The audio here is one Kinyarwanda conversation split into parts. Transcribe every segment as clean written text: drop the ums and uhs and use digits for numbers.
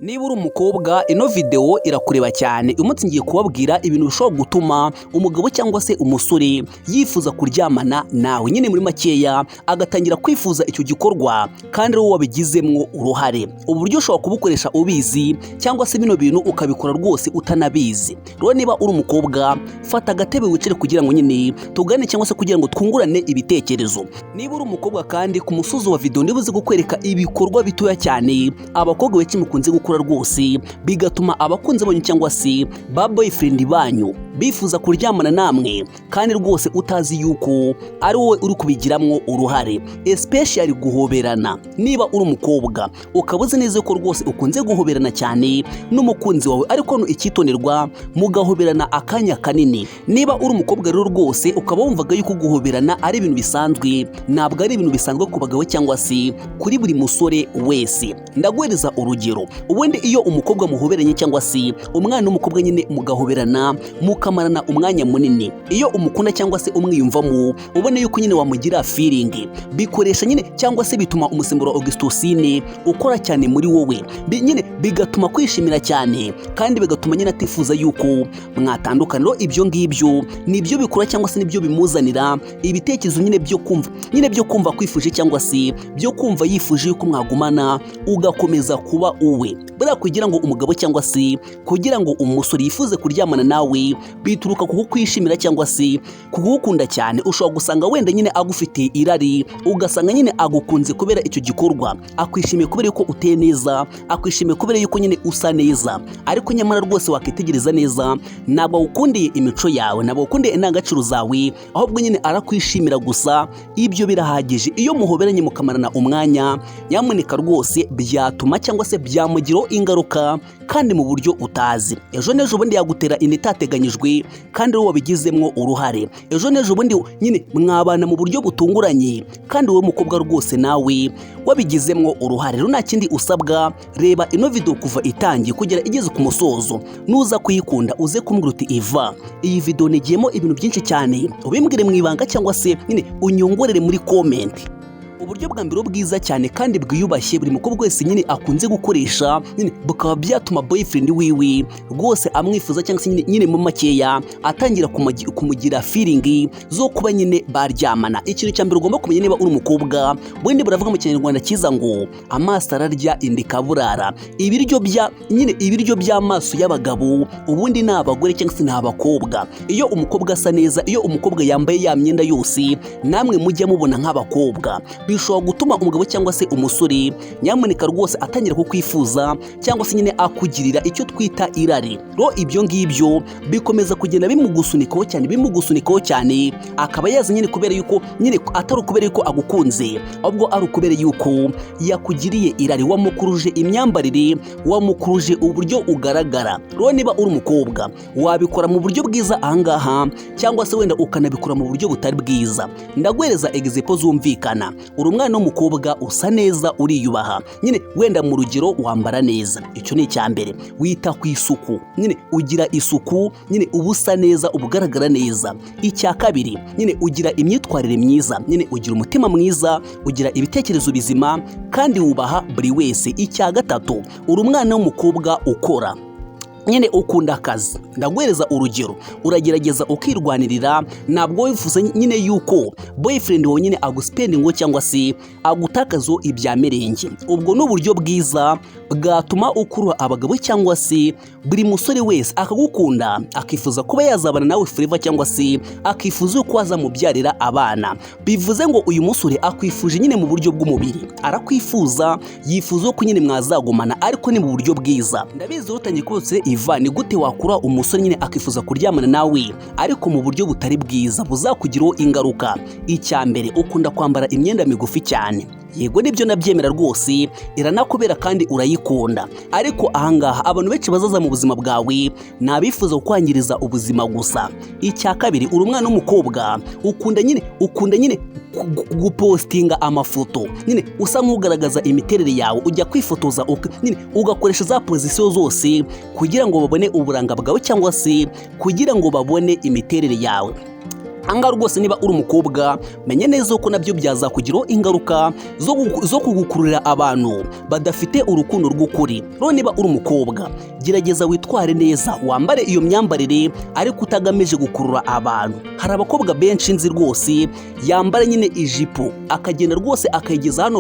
Niba uri umukobwa, ino videwo irakureba cyane. Uyu munsi ngiye kubabwira ibintu bishobora gutuma umugabo cyangwa se umusore yifuza kuryamana nawe, nyine muri makeya agatangira kwifuza icyo gikorwa kandi ari wowe wabigizemo uruhare. Ubu buryo ushobora kubukoresha ubizi cyangwa se bino bintu ukabikora rwose utanabizi. Rero niba uri umukobwa, fata agatebe wicare kugira ngo nyine tugane cyangwa se kugira ngo twungurane ibitekerezo. Niba uri umukobwa kandi, ku musozi wa videwo ndibuze kukwereka ibikorwa bitoya cyane abakobwa benshi mukunze gukora rwose, bigatuma abakunzi banyu cyangwa se ba boyfriend banyu bifuza kuryamana namwe, kandi rwose utazi yuko ari wowe uri kubigiramo uruhare, especially guhoberana. Niba uri umukobwa ukaba uzi neza ko rwose ukunze guhoberana cyane n'umukunzi wawe, ariko no icyitonderwa, mugahoberana akanya kanini. Niba uri umukobwa rero rwose ukaba wumvaga yuko guhoberana ari ibintu bisanzwe, ntabwo ari ibintu bisanzwe ku bagabo cyangwa se kuri buri musore wese. Ndaguhereza urugero. Ubundi iyo umukobwa muhoberanye cyangwa se umwana w'umukobwa nyine mugahoberana, mukamarana umwanya munini, iyo umukunda cyangwa se umwiyumvamo, ubona yuko nyine wamugira feeling, bikoresha nyine cyangwa se bituma umusemburo wa oxytocin ukora cyane muri wowe. Nyine bigatuma kwishimira cyane kandi bigatuma nyine atifuza yuko mwatandukana. Rero ibyo ngibyo nibyo bikora cyangwa se nibyo bimuzanira ibitekerezo nyine byo kumva kwifuje cyangwa se byo kumva yifuje yuko mwagumana, ugakomeza kuba uwe. Buriya kugira ngo umugabo cyangwa se kugira ngo umusore yifuze kuryamana nawe, bituruka ku kukwishimira cyangwa se kugukunda cyane. Ushobora gusanga wenda nyine agufitiye irari, ugasanga nyine agukunze kubera icyo gikorwa, akwishimiye kubera yuko uteye neza, akwishimiye kubera yuko nyine usa neza, ariko nyamara rwose wakitegereza neza, ntabwo agukundiye imico yawe, ntabwo agukundiye indangagaciro zawe, ahubwo nyine arakwishimira gusa. Ibyo birahagije. Iyo muhoberanye mukamarana umwanya, nyamuneka rwose byatuma cyangwa se byamugiraho ingaruka kandi mu buryo utazi. Ejo n'ejo bundi yagutera inda itateganyijwe kandi wowe wabigizemo uruhare. Ejo n'ejo bundi nyine mwabana mu buryo butunguranye kandi wowe mukobwa rwose nawe wabigizemo uruhare. Rero nta kindi usabwa, reba ino video kuva itangiye kugera igeze ku musozo. Nuza kuyikunda, uze kumbwira uti: "Iva, iyi video nigiyemo ibintu byinshi cyane." Ubimbwire mu ibanga cyangwa se nyine unyongorere muri comment. Uburyo bwa mbere bwiza cyane kandi bwiyubashye buri mukobwa wese nyine akunze gukoresha, nyine bukaba byatuma boyfriend wiwe rwose amwifuza cyangwa se nyine mu makeya atangira kumugira feeling zo kuba nyine baryamana. Ikintu cya mbere ugomba kumenya niba uri umukobwa, bundi buravuga mu Kinyarwanda cyiza ngo amaso ararya inda ikaburara. Ibiryo bya nyine, ibiryo by'amaso y'abagabo ubundi ni abagore cyangwa se ni abakobwa. Iyo umukobwa asa neza, iyo umukobwa yambaye ya myenda yose namwe mujya mubona nk'abakobwa, bishobora gutuma umugabo cyangwa se umusore nyamuneka rwose atangira kukwifuza cyangwa se nyine akugirira icyo twita irari. Rero ibyo ngibyo bikomeza kugenda bimugusunikaho cyane, bimugusunikaho cyane, akaba yaza nyine kubera yuko nyine atari ukubera yuko agukunze, ahubwo ari ukubera yuko yakugiriye irari. Wamukuruje imyambarire, wamukuruje uburyo ugaragara. Rero niba uri umukobwa, wabikora mu buryo bwiza ahangaha cyangwa se wenda ukanabikora mu buryo butari bwiza. Ndaguhereza example zumvikana. Uri umwana w'umukobwa, usa neza, uriyubaha, nyine wenda mu rugero wambara neza, icyo ni icya mbere. Wita ku isuku, nyine ugira isuku, nyine uba usa neza, uba ugaragara neza. Icya kabiri, nyine ugira imyitwarire myiza, nyine ugira umutima mwiza, ugira ibitekerezo bizima kandi wubaha buri wese. Icya gatatu, uri umwana w'umukobwa ukora, nyine ukunda akazi. Ndaguhereza urugero, uragerageza ukirwanirira, ntabwo wifuza nyine yuko boyfriend wawe nyine aguspendingo cyangwa se agutakazo ibya mirenge. Ubwo ni uburyo bwiza bwatuma ukurura abagabo cyangwa se buri musore wese akagukunda, akifuza kuba yazabana nawe forever cyangwa se akifuza ko wazamubyarira abana. Bivuze ngo uyu musore akwifuje nyine mu buryo bw'umubiri, arakwifuza, yifuza ko nyine mwazagumana, ariko ni mu buryo bwiza. Ndabizi utangiye kose: "Iva, ni gute wakura umusore nyine akifuza kuryamana nawe ariko mu buryo butari bwiza buzakugiraho ingaruka?" Icya mbere, ukunda kwambara imyenda migufi cyane. Yego nibyo, nabyemera rwose, iranakubera kandi urayikunda, ariko ahangaha abantu benshi bazaza mu buzima bwawe ni abifuza kukwangiriza ubuzima gusa. Icya kabiri, uri umwana w'umukobwa ukunda nyine gupostinga amafoto, nyine usa nk'ugaragaza imiterere yawe. Ujya kwifotoza nyine ugakoresha za position zose kugira ngo babone uburanga bwawe cyangwa se kugira ngo babone imiterere yawe. Ahangaha rwose, niba uri umukobwa, menye neza ko nabyo byazakugiraho ingaruka zo kugukururira abantu badafite urukundo rw'ukuri. Rero niba uri umukobwa, gerageza witware neza, wambare iyo myambarire ariko utagamije gukurura abantu. Hari abakobwa benshi nzi rwose yambara nyine ijipo, akagenda rwose akayigeza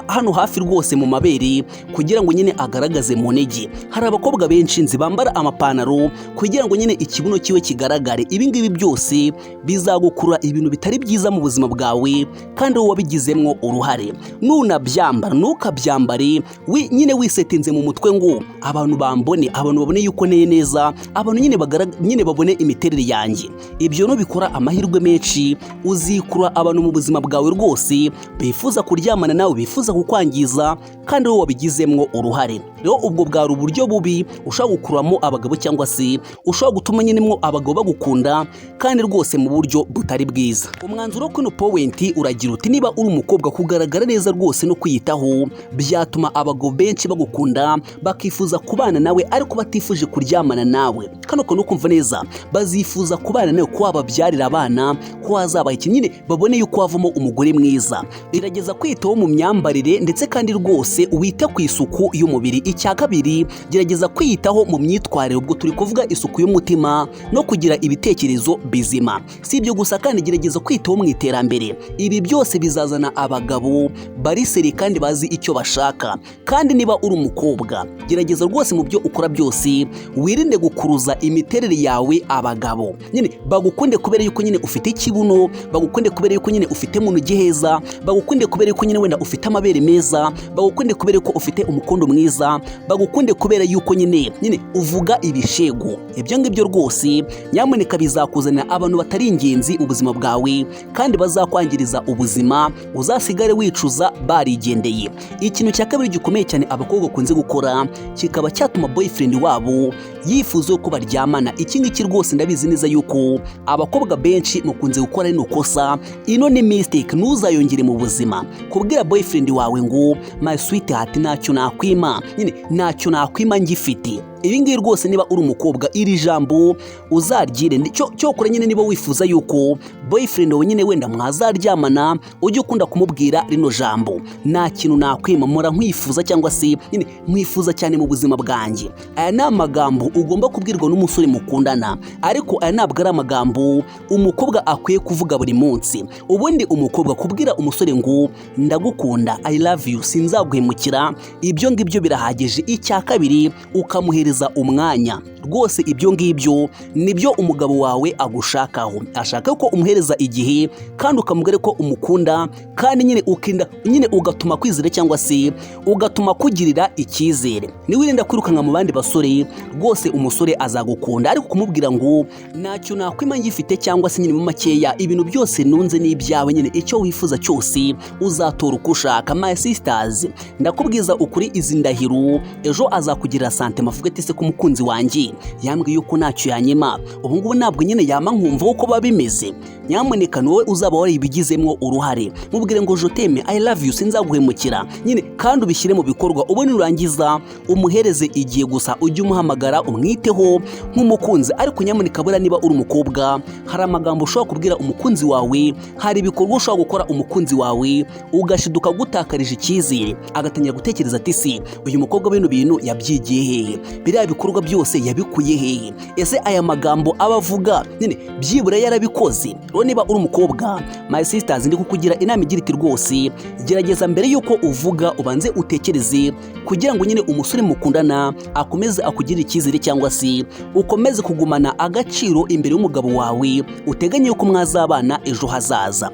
hano hafi rwose mu mabere, kugira ngo nyine agaragaze mu ntege. Hari abakobwa benshi nzi bambara amapantaro kugira ngo nyine ikibuno kiwe kigaragare. Ibi ngibi byose bizagukurura ibintu bitari byiza mu buzima bwawe, kandi wowe wabigizemo uruhare. Nunabyambara, ntukabyambare nyine wisetinze mu mutwe ngo abantu bambone, abantu babone yuko nteye neza, abantu nyine nyine babone imiterere yanjye. Ibyo nubikora, amahirwe menshi uzikura abantu mu buzima bwawe rwose bifuza kuryamana nawe, bifuza kukwangiza, kandi wowe wabigizemo uruhare. Rero ubwo bwari uburyo bubi ushobora gukuramo abagabo, cyangwa se ushobora gutuma nyine mwo abagabo bagukunda, kandi rwose mu buryo butari bwiza. Umwanzuro wo kino point uragira uti: niba uri umukobwa, kugaragara neza rwose no kwiyitaho byatuma abagabo benshi bagukunda, bakifuza kubana nawe ariko batifuje kuryamana nawe. Kano kantu kumva neza: bazifuza kubana nawe, ko wababyarira abana, ko wazabaha iki, nyine babone yuko wavamo umugore mwiza. Gerageza kwitaho mu myambarire, ndetse kandi rwose wite ku isuku y'umubiri. Icya kabiri, gerageza kwiyitaho mu myitwarire. Ubwo turi kuvuga isuku y'umutima no kugira ibitekerezo bizima. Si ibyo gusa kandi, gerageza kwitaho mu iterambere. Ibi byose bizazana abagabo bari sérieux kandi bazi icyo bashaka. Kandi niba uri umukobwa, gerageza rwose mu byo ukora byose wirinde gukuruza imiterere yawe abagabo. Nyine bagukunde kubera yuko nyine ufite ikibuno, bagukunde kubera yuko nyine ufite mu ntoki heza, bagukunde kubera yuko nyine wenda ufite amabere meza, bagukunde kubera yuko ufite umukondo mwiza, bagukunde kubera yuko nyine uvuga ibishego. Ibyo ngibyo rwose nyamuneka bizakuzanira abantu batari ingenzi mu buzima bwawe, kandi bazakwangiriza ubuzima, uzasigare wicuza barigendeye. Ikintu cya kabiri gikomeye cyane abakobwa bakunze gukora kikaba cyatuma boyfriend wabo yifuza ko baryamana, iki ngiki rwose ndabizi neza yuko abakobwa benshi mukunze gukora rino kosa. Ino ni mistake, ntuzayongere mu buzima. Kubwira boyfriend wawe ngo "My sweetheart, ntacyo nakwima", nyine "ntacyo nakwima ngifite". Ibi ngibi rwose, niba uri umukobwa, iri jambo uzaryire. Cyokora nyine niba wifuza yuko boyfriend wawe nyine wenda mwazaryamana, ujye ukunda kumubwira rino jambo: "Nta kintu nakwima, mpora nkwifuza", cyangwa se nyine "nkwifuza cyane mu buzima bwanjye". Aya ni amagambo ugomba kubwirwa n'umusore mukundana, ariko aya ntabwo ari amagambo umukobwa akwiye kuvuga buri munsi. Ubundi umukobwa kubwira umusore ngo "Ndagukunda, I love you, sinzaguhemukira", ibyo ngibyo birahagije. Icya kabiri, ukamuhereza umwanya. Rwose ibyo ngibyo nibyo umugabo wawe agushakaho. Ashaka ko umuhereza igihe kandi ukamubwira ko umukunda, kandi nyine ukinda nyine ugatuma kwizera, cyangwa se ugatuma kugirira icyizere. Niwirinda kwirukanka mu bandi basore, rwose umusore azagukunda. Ariko kumubwira ngo "Ntacyo nakwima ngifite", cyangwa se nyine mu makeya "Ibintu byose nunze n'ibyawe", nyine "Icyo wifuza cyose uzatora uko ushaka", my sisters, ndakubwiza ukuri, izi ndahiro, ejo azakugirira sentiment, avuga ati: "Se ko umukunzi wanjye yambwiye yuko ntacyo yanyima, ubu ngubu ntabwo nyine yama nkumva uko biba bimeze?" Nyamuneka, ni wowe uzaba waribigizemo uruhare. Mubwire ngo "Je t'aime, I love you, sinzaguhemukira", nyine kandi ubishyire mu bikorwa. Ubone nurangiza umuhereze igihe gusa, ujye umuhamagara, umwiteho nk'umukunzi. Ariko nyamuneka, buriya niba uri umukobwa, hari amagambo ushobora kubwira umukunzi wawe, hari ibikorwa ushobora gukora umukunzi wawe ugashiduka gutakarije icyizere, agatangira gutekereza ati: "Si uyu mukobwa bino bintu yabyigiye hehe? Biriya bikorwa byose yabikuye hehe? Ese aya magambo aba avuga nyine byibura yarabikoze?" Rero niba uri umukobwa, my sisters, ndi kukugira inama igira iti: rwose gerageza mbere y'uko uvuga ubanze utekereze, kugira ngo nyine umusore mukundana akomeze akugirire icyizere, cyangwa se ukomeze kugumana agaciro imbere y'umugabo wawe uteganye yuko mwazabana ejo hazaza.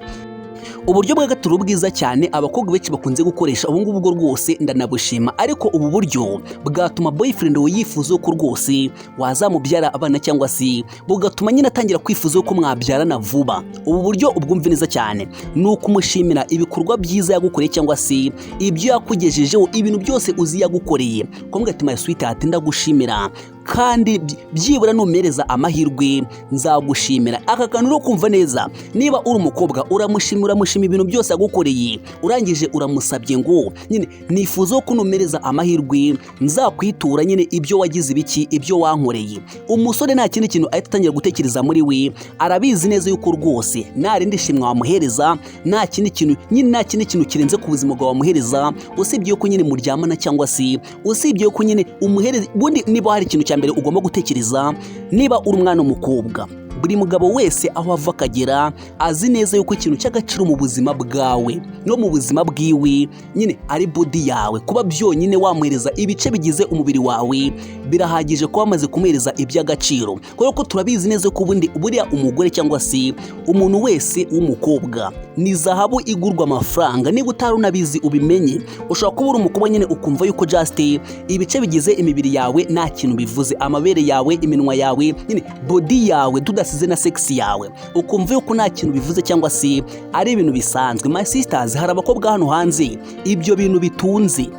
Uburyo bwa gatatu bwiza cyane abakobwa benshi bakunze gukoresha, ubu ngubu bwo rwose ndanabushima, ariko ubu buryo bwatuma boyfriend wawe yifuza ko rwose wazamubyara abana, cyangwa se bugatuma nyine atangira kwifuza ko mwabyarana vuba. Ubu buryo ubwumve neza cyane: ni ukumushimira ibikorwa byiza yagukoreye, cyangwa se ibyo yakugejejeho, ibintu byose uzi yagukoreye. Kumubwira ati: "My sweetheart, ndagushimira." Kandi byibura numereza amahirwe nzagushimira. Aka kantu uri kumva neza, niba uri umukobwa uramushimira, uramushima ibintu byose yagukoreye, urangije uramusabye ngo nyine nifuza ko numereza amahirwe nzakwitura nyine ibyo wagize, ibiki, ibyo wankoreye. Umusore nta kindi kintu ahita atangira gutekereza muri we, arabizi neza yuko rwose nta rindi shimwe wamuhereza, nta kindi kintu nyine, nta kindi kintu kirenze ku buzima bwawe wamuhereza usibye yuko nyine muryamana, cyangwa se usibye yuko nyine umuhereza. Ubundi niba hari ikintu cya mbere ugomba gutekereza niba uri umwana w'umukobwa, buri mugabo wese aho ava akagera azi neza yuko ikintu cy'agaciro mu buzima bwawe no mu buzima bwiwe nyine ari body yawe. Kuba byonyine wamuhereza ibice bigize umubiri wawe birahagije kuba wamaze kumuhereza iby'agaciro, kubera ko turabizi neza ko ubundi buriya umugore cyangwa se umuntu wese w'umukobwa ni zahabu igurwa amafaranga. Niba utari unabizi ubimenye. Ushobora kuba uri umukobwa nyine ukumva yuko just ibice bigize imibiri yawe nta kintu bivuze, amabere yawe, iminwa yawe, nyine body yawe, tudasize na sex yawe, ukumva yuko nta kintu bivuze cyangwa se ari ibintu bisanzwe. My sisters, hari abakobwa hano hanze ibyo bintu bitunze,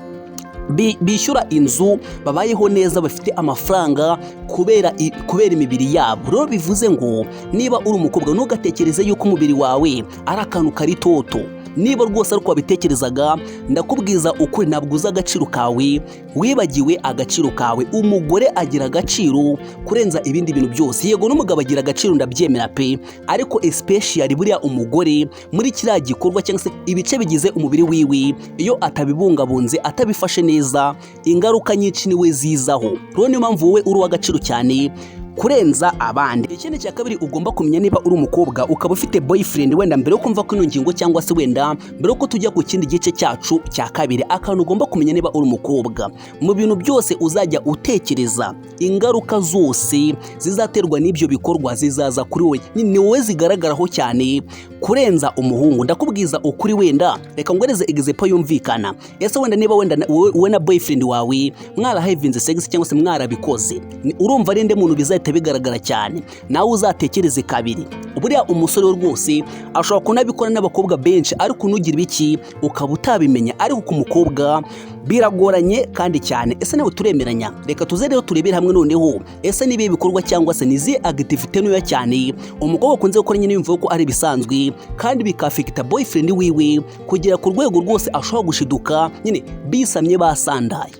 bishyura inzu, babayeho neza, bafite amafaranga kubera imibiri yabo. Rero bivuze ngo niba uri umukobwa ntugatekereze yuko umubiri wawe ari akantu kari toto. Niba rwose ari uko wabitekerezaga, ndakubwiza ukuri, ntabwo uzi agaciro kawe, wibagiwe agaciro kawe. Umugore agira agaciro kurenza ibindi bintu byose. Yego, n'umugabo agira agaciro, ndabyemera pe, ariko especially buriya umugore muri kiriya gikorwa cyangwa se ibice bigize umubiri wiwe, iyo atabibungabunze, atabifashe neza, ingaruka nyinshi niwe zizaho. Rero niyo mpamvu wowe uri uw'agaciro cyane kurenza abandi. Ikindi cya kabiri ugomba kumenya niba uri umukobwa ukaba ufite boyfriend, wenda mbere yo kumva ko ino ngingo cyangwa se wenda mbere yuko tujya ku kindi gice cyacu cya kabiri, akantu ugomba kumenya niba uri umukobwa, mu bintu byose uzajya utekereza, ingaruka zose zizaterwa n'ibyo bikorwa zizaza kuri wowe, ni wowe zigaragaraho cyane kurenza umuhungu. Ndakubwiza ukuri, wenda reka nguhereze example yumvikana. Ese wenda niba wenda wowe na boyfriend wawe mwarahavinze sex cyangwa se mwarabikoze, urumva ari nde muntu bizahita bigaragara cyane? Nawe uzatekereze kabiri. Buriya umusore we rwose ashobora kunabikora n'abakobwa benshi, ariko nugira ibiki ukaba utabimenya, ariko ku mukobwa biragoranye kandi cyane. Ese nawe turemeranya? Reka tuze rero turebere hamwe noneho, ese niba ibikorwa cyangwa se nizihe activité ntoya cyane umukobwa akunze gukora nyine yumva ko ari ibisanzwe kandi bikaffecta boyfriend wiwe kugera ku rwego rwose ashobora gushiduka nyine bisamye basandaye?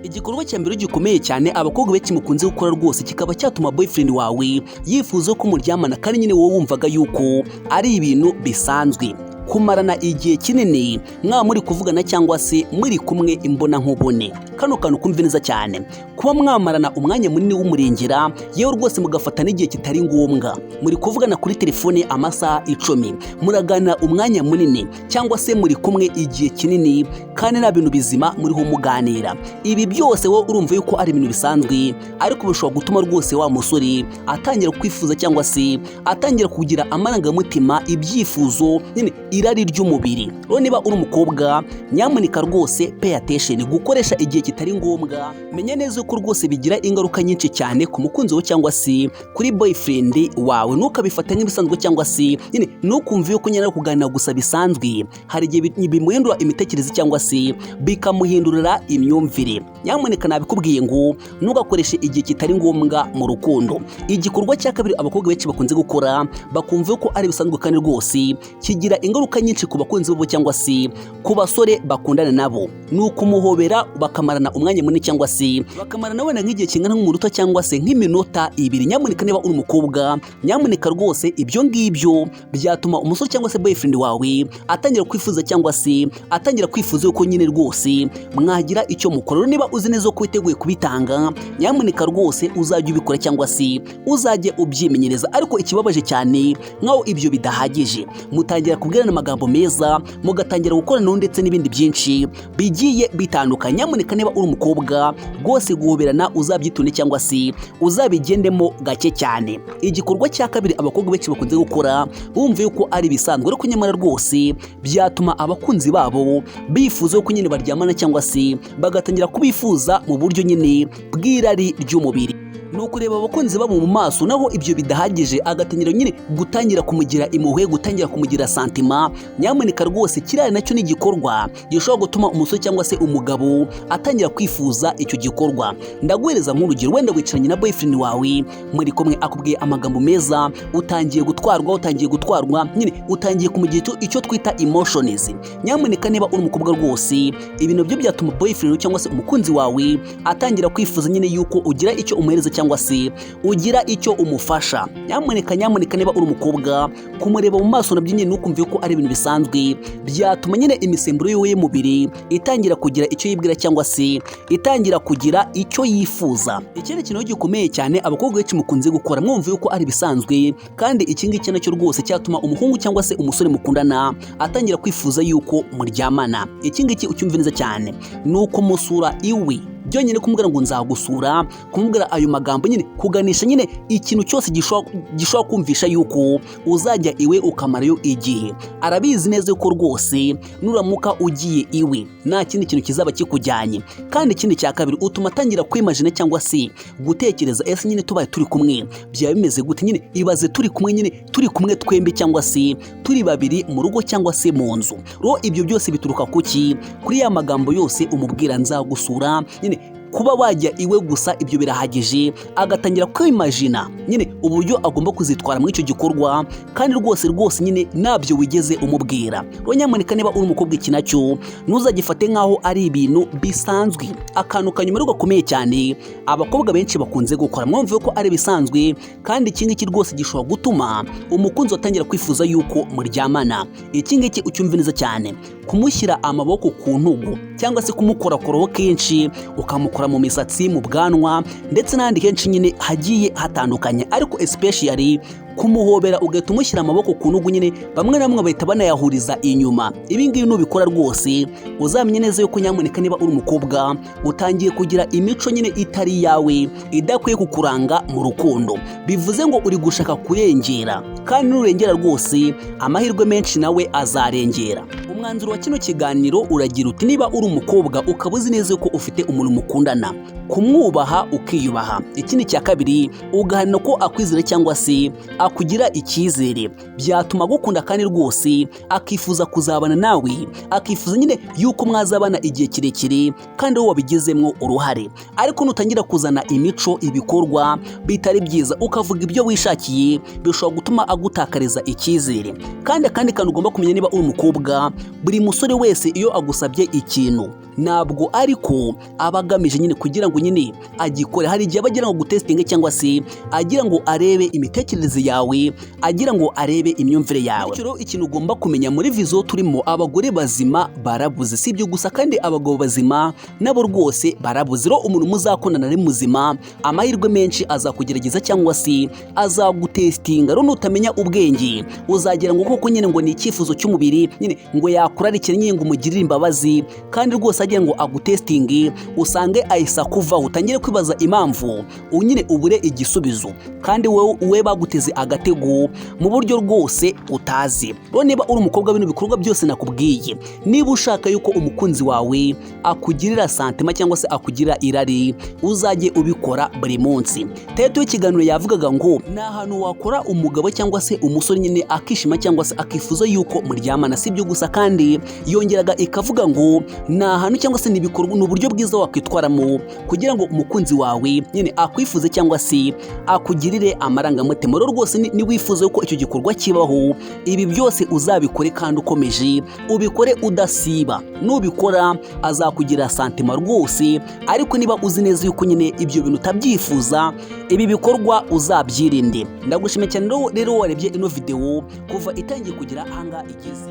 Igikorwa cya mbere gikomeye cyane abakobwa benshi mukunze gukora rwose kikaba cyatuma boyfriend wawe yifuza ko muryamana kandi nyine wowe wumvaga yuko ari ibintu bisanzwe, kumarana igihe kinini mwaba muri kuvugana cyangwa se muri kumwe imbona nkubone. Kano kantu kumve neza cyane. Kuba mwamarana umwanya munini w'umurengera, yewe rwose mugafata n'igihe kitari ngombwa muri kuvugana kuri telefone, amasaha 10 muraganira umwanya munini, cyangwa se muri kumwe igihe kinini kandi nta bintu bizima muriho muganira, ibi byose wowe urumva yuko ari ibintu bisanzwe, ariko bishobora gutuma rwose wa musore atangira kwifuza cyangwa se atangira kugira amarangamutima, ibyifuzo nyine, irari ry'umubiri. Rero niba uri umukobwa, nyamuneka rwose pay attention. Gukoresha igihe kitari ngombwa, menya neza ko rwose bigira ingaruka nyinshi cyane ku mukunzi wawe cyangwa se kuri boyfriend wawe. Ntukabifate nk'ibisanzwe cyangwa se nyine ntukumve yuko nyine ari kuganira gusa bisanzwe. Hari igihe bimuhindura imitekerereze cyangwa se bikamuhindurira imyumvire. Nyamuneka nabikubwiye ngo ntugakoreshe igihe kitari ngombwa mu rukundo. Igikorwa cya kabiri abakobwa benshi bakunze gukora bakumva ko ari bisanzwe kandi rwose kigira ingaruka nyinshi ku bakunzi babo cyangwa se ku basore bakundana nabo, ni ukumuhobera bakamarana umwanya munini cyangwa se bakamarana wenda nk'igihe kingana nk'umunota cyangwa se nk'iminota 2. Nyamuneka niba uri umukobwa, nyamuneka rwose ibyo ngibyo byatuma umusore cyangwa se boyfriend wawe atangira kwifuza cyangwa se atangira kwifuza yuko nyine rwose mwagira icyo mukora. Rero niba uzi neza ko witeguye kubitanga, nyamuneka rwose uzajye ubikora cyangwa se uzajye ubyimenyereza. Ariko ikibabaje cyane, nkaho ibyo bidahagije, mutangira kubwirana amagambo meza, mugatangira gukorana ndetse n'ibindi byinshi bigiye bitandukanye. Nyamuneka niba uri umukobwa rwose, guhoberana uzabyitunde cyangwa se uzabigendemo gake cyane. Igikorwa cya kabiri abakobwa benshi bakunze gukora bumva yuko ari ibisanzwe, ariko nyamara rwose byatuma abakunzi babo bifuza ko nyine baryamana cyangwa se bagatangira kubifuza mu buryo nyine bw'irari ry'umubiri, ni Ni ukureba abakunzi babo mu maso, naho ibyo bidahagije agatangira nyine gutangira kumugira impuhwe, gutangira kumugira sentiment. Nyamuneka rwose, kiriya nacyo ni igikorwa gishobora gutuma umusore cyangwa se umugabo atangira kwifuza icyo gikorwa. Ndaguhereza nk'urugero: wenda wicaranye na boyfriend wawe, muri kumwe, akubwiye amagambo meza, utangiye gutwarwa, utangiye gutwarwa nyine, utangiye kumugira icyo twita emotions. Nyamuneka, niba uri umukobwa rwose, ibintu byo byatuma boyfriend cyangwa se umukunzi wawe atangira kwifuza nyine yuko ugira icyo umuhereza cyangwa se ugira icyo umufasha. Nyamuneka, nyamuneka, niba uri umukobwa, kumureba mu maso nabyo nyine ntukumve ko ari ibintu bisanzwe. Byatuma nyine imisemburo yiwe y'umubiri itangira kugira icyo yibwira cyangwa se itangira kugira icyo yifuza. Ikindi kintu gikomeye cyane abakobwa benshi mukunze gukora, mwumva yuko ari ibisanzwe, kandi iki ngiki nacyo rwose cyatuma umuhungu cyangwa se umusore mukundana atangira kwifuza yuko muryamana, iki ngiki ucyumve neza cyane, ni ukumusura iwe byonyine. Kumubwira ngo "nzagusura", kumubwira ayo magambo nyine, kuganisha nyine ikintu cyose gishobora kumvisha yuko uzajya iwe ukamarayo igihe. Arabizi neza yuko rwose nuramuka ugiye iwe nta kindi kintu kizaba kikujyanye. Kandi ikindi cya kabiri, utuma atangira kwimagina cyangwa se gutekereza: "Ese nyine tubaye turi kumwe byaba bimeze gute? Nyine ibaze turi kumwe, nyine turi kumwe twembi cyangwa se turi babiri mu rugo cyangwa se mu nzu." Rero ibyo byose bituruka kuki? Kuri ya magambo yose umubwira, "nzagusura". Nyine kuba wajya iwe gusa, ibyo birahagije, agatangira kwimagina nyine uburyo agomba kuzitwara muri icyo gikorwa, kandi rwose rwose nyine ntabyo wigeze umubwira. Rero nyamuneka, niba uri umukobwa, iki nacyo ntuzagifate nk'aho ari ibintu bisanzwe. Akantu kanyuma rero gakomeye cyane abakobwa benshi bakunze gukora, mwumve ko ari ibisanzwe, kandi iki ngiki rwose gishobora gutuma umukunzi atangira kwifuza yuko muryamana, iki ngiki ucyumve neza cyane: kumushyira amaboko ku ntugu cyangwa se kumukorakoraho kenshi, ukamukora mu misatsi, mu bwanwa ndetse n'ahandi henshi nyine hagiye hatandukanye, ariko especially kumuhobera ugahita umushyira amaboko ku ntugu nyine, bamwe na bamwe bahita banayahuriza inyuma. Ibi ngibi nubikora rwose, uzamenye neza yuko nyamuneka niba uri umukobwa utangiye kugira imico nyine itari iyawe, idakwiye kukuranga mu rukundo. Bivuze ngo uri gushaka kurengera, kandi nurengera rwose amahirwe menshi nawe azarengera. Umwanzuro wa kino kiganiro uragira uti: niba uri umukobwa ukaba uzi neza ko ufite umuntu mukundana, kumwubaha ukiyubaha. Ikindi cya kabiri, ugaharanira ko akwizera cyangwa se akugira icyizere, byatuma agukunda kandi rwose akifuza kuzabana nawe, akifuza nyine yuko mwazabana igihe kirekire kandi wowe wabigizemo uruhare. Ariko nutangira kuzana imico, ibikorwa bitari byiza, ukavuga ibyo wishakiye, bishobora gutuma agutakariza icyizere. Kandi akandi kantu ugomba kumenya niba uri umukobwa: buri musore wese iyo agusabye ikintu, ntabwo ariko aba agamije nyine kugira ngo nyine agikore. Hari igihe aba agira ngo gutestinge cyangwa se agira ngo arebe imitekerereze yawe, agira ngo arebe imyumvire yawe. Bityo rero ikintu ugomba kumenya, muri vizo turimo abagore bazima barabuze. Si ibyo gusa kandi, abagabo bazima nabo rwose barabuze. Rero umuntu muzakundana ari muzima, amahirwe menshi azakugerageza cyangwa se azagutestinga. Rero nutamenya ubwenge, uzagira ngo koko nyine ngo ni icyifuzo cy'umubiri, nyine ngo yakurarikira, nyine ngo umugirire imbabazi, kandi rwose agira ngo agutestinge, usange ahise akuvaho, utangire kwibaza impamvu, nyine ubure igisubizo, kandi wowe we baguteze agatego mu buryo rwose utazi. Rero niba uri umukobwa, bino bikorwa byose nakubwiye, niba ushaka yuko umukunzi wawe akugirira sentiment cyangwa se akugirira irari, uzajye ubikora buri munsi. Title y'ikiganiro yavugaga ngo ni ahantu wakora umugabo cyangwa se umusore nyine akishima cyangwa se akifuza yuko muryamana. Si ibyo gusa kandi, yongeraga ikavuga ngo ni ahantu cyangwa se ni ibikorwa, ni uburyo bwiza wakwitwaramo kugira ngo umukunzi wawe nyine akwifuze cyangwa se akugirire amarangamutima. Rero rwose niwifuza yuko icyo gikorwa kibaho, ibi byose uzabikore kandi ukomeje, ubikore udasiba. Nubikora azakugira sentiment rwose. Ariko niba uzi neza yuko nyine ibyo bintu utabyifuza, ibi bikorwa uzabyirinde. Ndagushimiye cyane rero warebye ino videwo kuva itangiye kugera ahangaha igeze.